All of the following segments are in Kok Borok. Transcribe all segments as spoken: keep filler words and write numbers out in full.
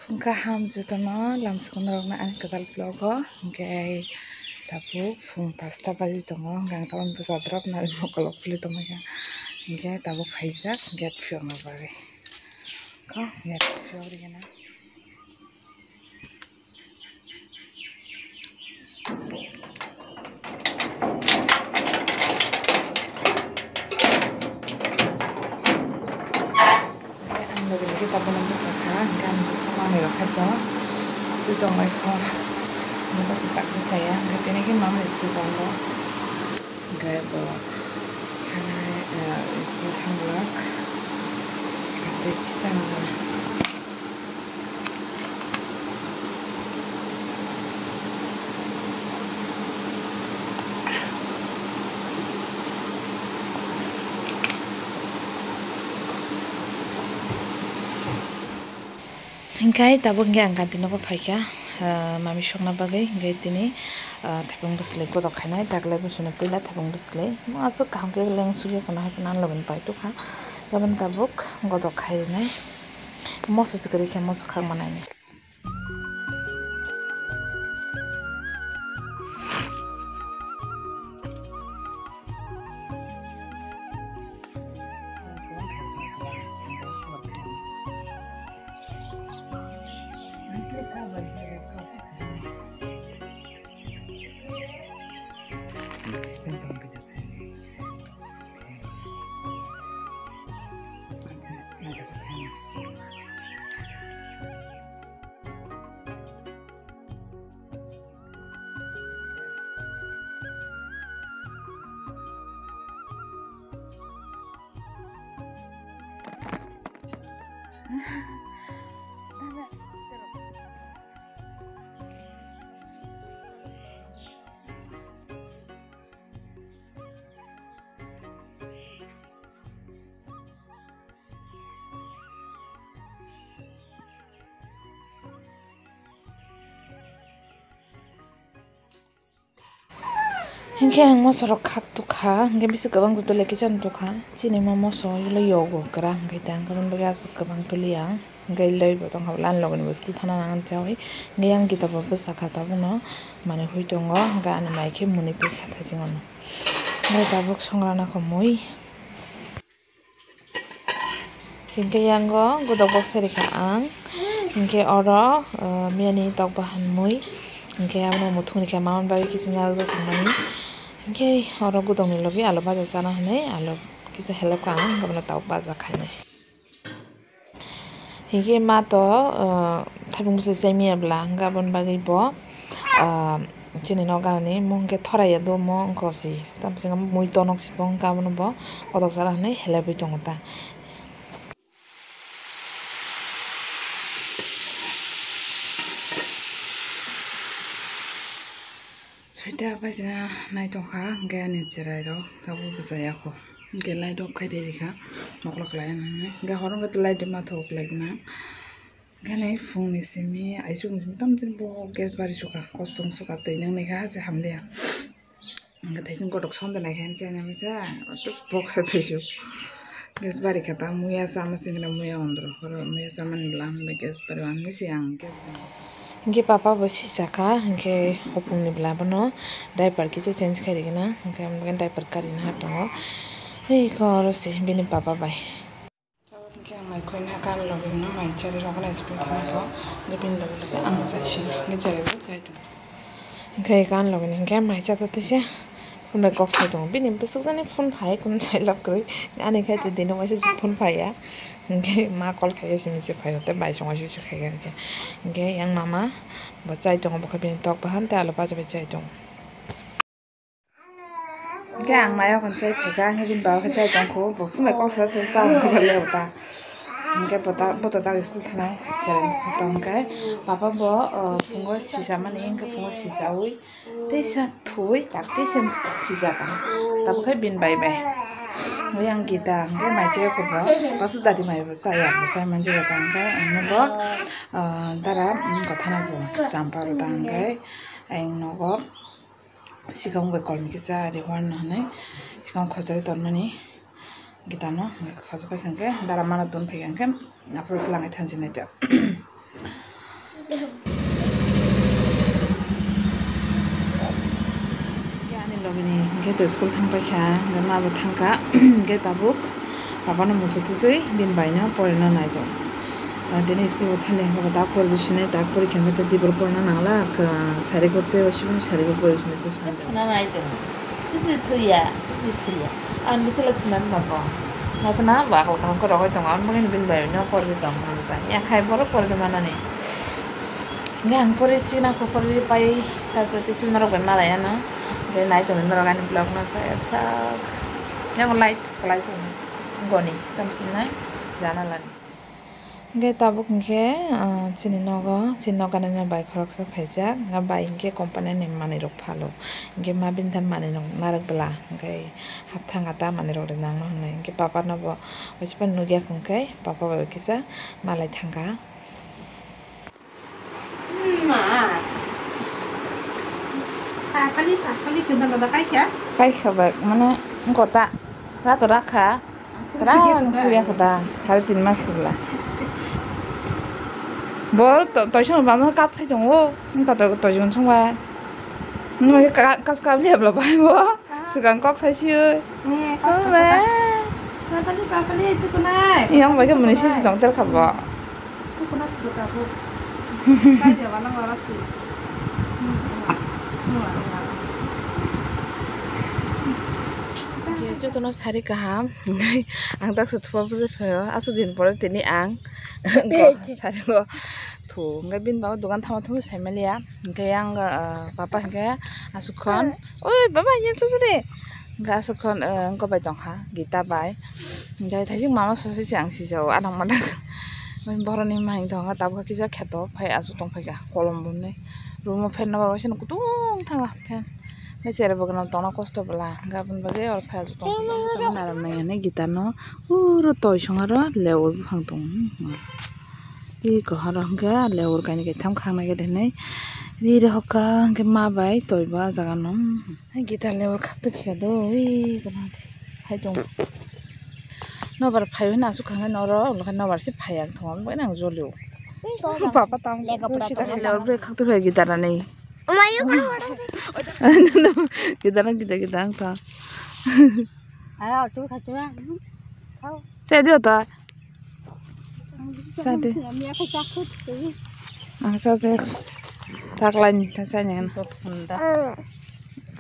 Phung kaham jotono lamsukun rokno ani kwtal vlog o, hwnkhe tabuk phung pasta baji tongo, hwnkhe ang tabuk bwsa drop nai mokol o philwi tongmani, hwnkhe tabuk phaijak gate phiyokna bagwi. Kho gate phiyok rwgena. Ang logi logi tabuk no bwsa kha, hwnkhe ang bwsa manwi rok khai tongo. Twi tongbai kho. Hwnkhe bwsa tak bwsa ya. Hwnkhe tini khe mama ni school tongo. Hwnkhe bo thanai, eh, school thanglak. Tei kisa. Hingkai tabuk hingke ang kanti nogo phaikha, ah, mami sokna bagwi, hingke tini, ah, thapung bwswlwi godok khainai, daklai bwswino puila thapung bwswlwi. Mo aswk kaham khe leng sugya kono hai phano ani logi paitokha. Gabon tabuk godok khai rwnai. Moso se kwrwi khe moso khakma nainai. Hinkhe ang mosorok khak tukha, hinkhe bisi kwbang dole kichar tukha. Chini mo moso ulo yogo kwrang, hinkhe tang kwbang bagwi aswk kwbang tuli ang. Hinkhe loi bo tongkha, lan logoni bo school thana nang chawi. Hinkhe yang gita bo bwsakha tabukno manwi hui tongo, hinkhe ani mai khe mwnwi pekha thajingo. Hinkhe tabuk songrana kho mui. Hinkhe yango godok boksa rikha ang. Hinkhe oro, ah, miyani tok bahan mui. Hinkhe abono muthungni khe mamani bagwi kisa narwkjak tongmani. Hinkhe oro godokni logi alu baja chana hinwi alu kisa helep kha ang, hinkhe bono tabuk baja khainai. Hinkhe ma to, ah, thaiphung bwsai chai miya bwla, hinkhe aboni bagwi bo, ah, chini nok ganani mung khe thoraiya do mo wngkha si. Tamswngo mui tonok si bo wngkha, abono bo kotok sara hinwi helebwi tongo ta. Soita baisa nai tongkha, hinkhe ani cherai rok tabuk bwchaya kho. Hinkhe light off khai de rikha, mokol kwlai nang nai. Hinkhe horo wngkha light ma thok kwlai gwnang. Hinkhe nai phungni simi, aichukni simi tamjani bo gas bari sukha, kosong sukha, twi nang nai kha, se hamliya. Hinkhe thaising kotok sonda nai kha, se nai masa, box hai phaisu. Gas bari kha ta, muya sama singla muya ondro, horo muya samani bwla, hinkhe gas bari, ang misi ang gas bari. Hinkhe papa bo sisa kha, hinkhe hopungni bwla bono diaper kisa change khai rikna, hinkhe diaper karina ha tongo. Hei, khe oro se bini papa bai. Hinkhe ang mai khoina kan logino mai chari rokno school thangna kho, hinkhe bini loge loge ang chai sini, hinkhe chari bo chai tongo. Hinkhe kan logino hinkhe mai chata tisa. Phone bai kok sai tongo. Bini bwswk jani phone phai, kunu sai lab kwrwi. Ani khai twi dino waisa phone phaiya. Hinkhe ma call khaiya simi se phai hote bai chonga sui sui khaiya hinkhe. Hinkhe yang mama bo chai tongo, bo khe bini tok bahan tei alu baja bai chai tongo. Hinkhe ang maya hwn chai phaikha, hinkhe bini baba khe chai tongkho. Bo phone bai kok sai chai cha hwn khe ba le ota. Hinkhe bo ta, bo to ta school thanai. Chai tong hinkhe papa bo, uh, phungo sisa mani, hinkhe phungo sisaui. Teisa thwi, tak teisa thwijak ang. Tabuk khe bini bai bai. Yang gita hwnkhe mai chaya kubun. Bwswk dadi mai bo chaya, bo chai manjak ta hwnkhe ang nogo, ah, dara, um, kwthana bo champa rw ta hwnkhe ang nogo sikang bai kolmi kisa ari hwn hwnwi sikang khojagwi tonmani gitano hwnkhe khojak bai hwnkhe dara mana tun phai hwnkhe aphuru twlangnai thanchi nai ta. Bini hwnkhe to school thang paikha, hwnkhe ma bo thangkha, hwnkhe tabuk papa no muchungtwi bini bai no porina nai tongo. Ah, tini school bo thali hwnkhe bo tak pori sinai, tak pori khe hwnkhe to tei borok porina nangla, ah, sari korte o sibini sari bo pori sinai to sanjak. Thuna nai tongo. Sisi thuya, sisi thuya. Ang bisalo thuna nogo. Nai khna bo ako kaham khe rogoi tongo, ang bagwi bini bai no porwi tongo, ya khai borok porwi manani. Hwnkhe ang pori sina kho pori pai, tarpore tei sini norok bai malai ano. Hwnkhe nai tongo norok ani vlog no chaya sak. Yang light kwlai tongo. Goni tamsinai janalani. Hwnkhe tabuk hwnkhe, ah, chini nogo, chini nok gana ni bai khoroksa phaijak. Hwnkhe bai hwnkhe company ni manwi rok phalo. Hwnkhe ma bini thani manwi rok narwk bwla. Hwnkhe hapthang ata manwi rok rinang no hwnwi. Hwnkhe papa no bo waisa phano nukya hwnkhe papa bai kisa malai thangkha. Ma. Takali, takali, kenda dada kaikha? Kaikha bai, mane, wngkha ta, rato rakha. Aswk Kwrak khe suya kha ta, sare tin mas pugla. Bor to, toisong bangma kap sai tongo, wngkha to, toisong songba. Wngkha ka, kas kap liya bla bai bo. Swkang kok sai siyoi. Eh, kok sai siyoi. Papali, papali, tukunai. Yang bai khe muni sisi tong tel kha bo. Tukunai, tukunai, tukunai. Kai dia balang balang si. Jotono sari kaham. Ang tak se thupa bujui phaio. Aswk din pore tini ang. Sari go. Thu, hwnkhe bini baba dogan thangma thangma sai maliya. Hwnkhe yang, ah, papa hwnkhe aswk khon, "Oi, baba, yang thung sidi." Hwnkhe aswk khon, ah, wngkha bai tongkha, Gita bai. Hwnkhe thaising mama sose se ang sijao, anang madak. Bini boroni ma hwnkhe tongkha, tabukhe kisa kheto, phai aswk tongphaikha, kolom bo nai. Room o fan no bar waisa no kutung thangkha fan. Hwnkhe chere bo gana tongna kosto bwla, hwnkhe aboni bagwi oro phai aswk tongphaikha. Naram nai ani Gita no, uro toisong aro leo buphang tongo. Tei kahar o hwnkhe leo kainwi kaitham khaknai khe hinwi ri rw hokha hwnkhe ma bai toi bo ah jaga no. Hai Gita leo khak twi phikha do, ui, hai tong. Nobar phaiwi no aswk kha hwnkhe norok, nobar se phaiya wng thangma bai nang jolio. Papa tam leo bai khak twi phai Gita rani. Gita na Gita Gita wng tha. Ayo, tu kha tu. Chai dio ta. Sadi. Ang sa je. Taklai ni ta sa nyan. To sunda.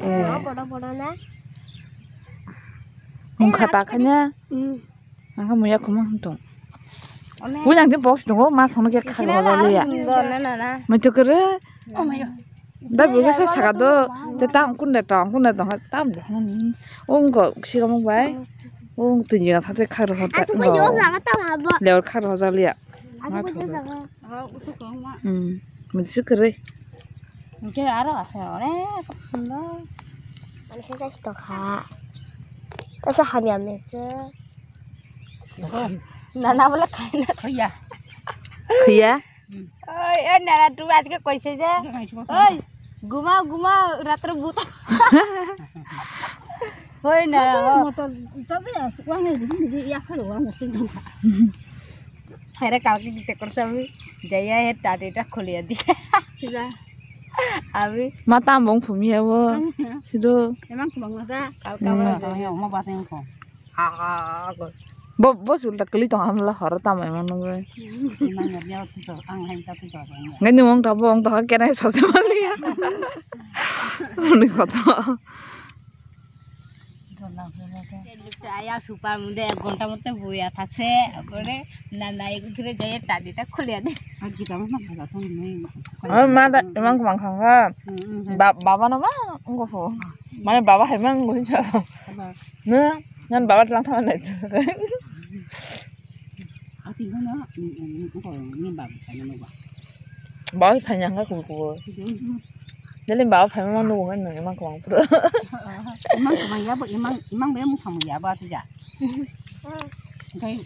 Eh. Bodo bodo na. Mung khata khanya. Hmm. Ang kha muya khuma hum tong. Bui nang ke box tongo, ma sono ke khak rojak liya. Na na na. Mai to kere. Oh my God. Da bwrwi se saka do, te tang kunde tong, kunde tong, tam de hani. Ong go, siga mung bai. Ong tun jiga thate khak rw hor ta. Leor khak rw hor jaliya. Ma thok. Hmm. Mesti kere. Mungkin aro asa ore, kok sundor. Ani khe sai tokha. Asa hamya mese. Nana bole khaina. Khoya. Khoya? Oi, e nana, tu aaj ke kaise je? Oi, guma, guma, ratre bhut. Oi, nana, o. Motor, chabi as, wang ni, ni, ya khalo, wang ni, ni. Aire kalke kite kor sabi, jaiya he, tati ta khole diya. Sida. Abi. Ma tam bong phumi ya bo. Sido. Emang khumang masa, kalka. Hmm. Ba jaiya, ma ba teng ko. Ha, ha, ha, ha. Bo, bo sulta kali tong hamla horo tamo emang nungwi. Nang ya, ya, tu to, ang hai ta tu to, ang ya. Ngai ni wng ta bo wng ta ha kenai sose mali ya. Ni koto. Aya super munde ek ghonta motte boya thakse, akore na nai gure jai tadi ta khule adi. Agi ta ma sa ta ni. Ar ma da emang mang khang ha. Hmm, hmm, hmm. Ba, baba no ma ngo pho. Mane baba hai mang ngo hincha. Baba. Ne, nan baba tlang thama nai. Ati no, ni, ni, ni, ni baba tlang no ba. Baba phai nang ka kubu kubu. Kubu, hmm. Dali baba phai ma nugo ngan nang emang kwang pura. Emang kwang ya bo, emang, emang be mung thang ya ba ti ja. Kai,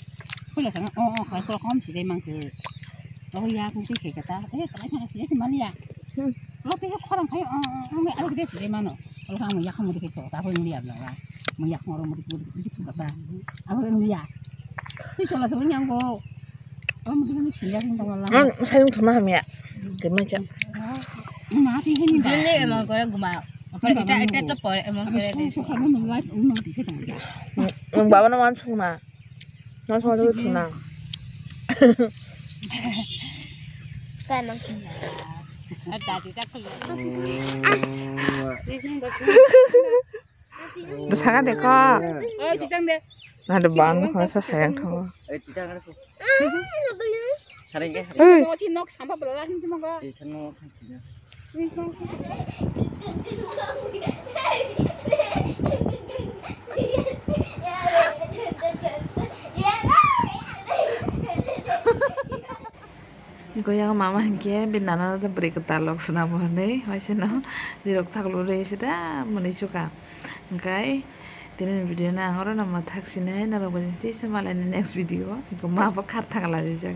kula sang, oh, oh, kai kula kom si dai mang ke. Oh ya, kung si ke kata. Eh, kai thang si si mania. Hmm. Lo te khorang khai, oh, oh, oh, me aro de se mano. Lo khang ya khang de to ta ho ni ya la. Mo ya khang ro mo de de su ta. Abo ni ya. Ti so la so ni ang go. Abo mo de ni si ya khang ta la. Ang sayung thuma ham ya. Ke ma cha. Ma ti he ni da. Ni ma ko ra guma. Pero ita, ita to pore, emang pore de. Ang baba na wansuk na. Wansuk na, wansuk na. Ada di tak. Dasaka de ko. Oh, cicang de. Na de ban ko sa sayang tho. Eh, cicang ada ko. Sareng ke. Eh. Mau si nok sampah belalah ni cuma ko. Eh, kan mau kan. Goyang mama hinkhe bini nana bwrwi kwtal rok swnamo hinwi waisano rirok thaklo rwi sida mwnwi suka. Hinkhe tini video no ang oro no mwthak sinai norok bai tei se malai next video. Hinkhe ma bo khar thakla rijak.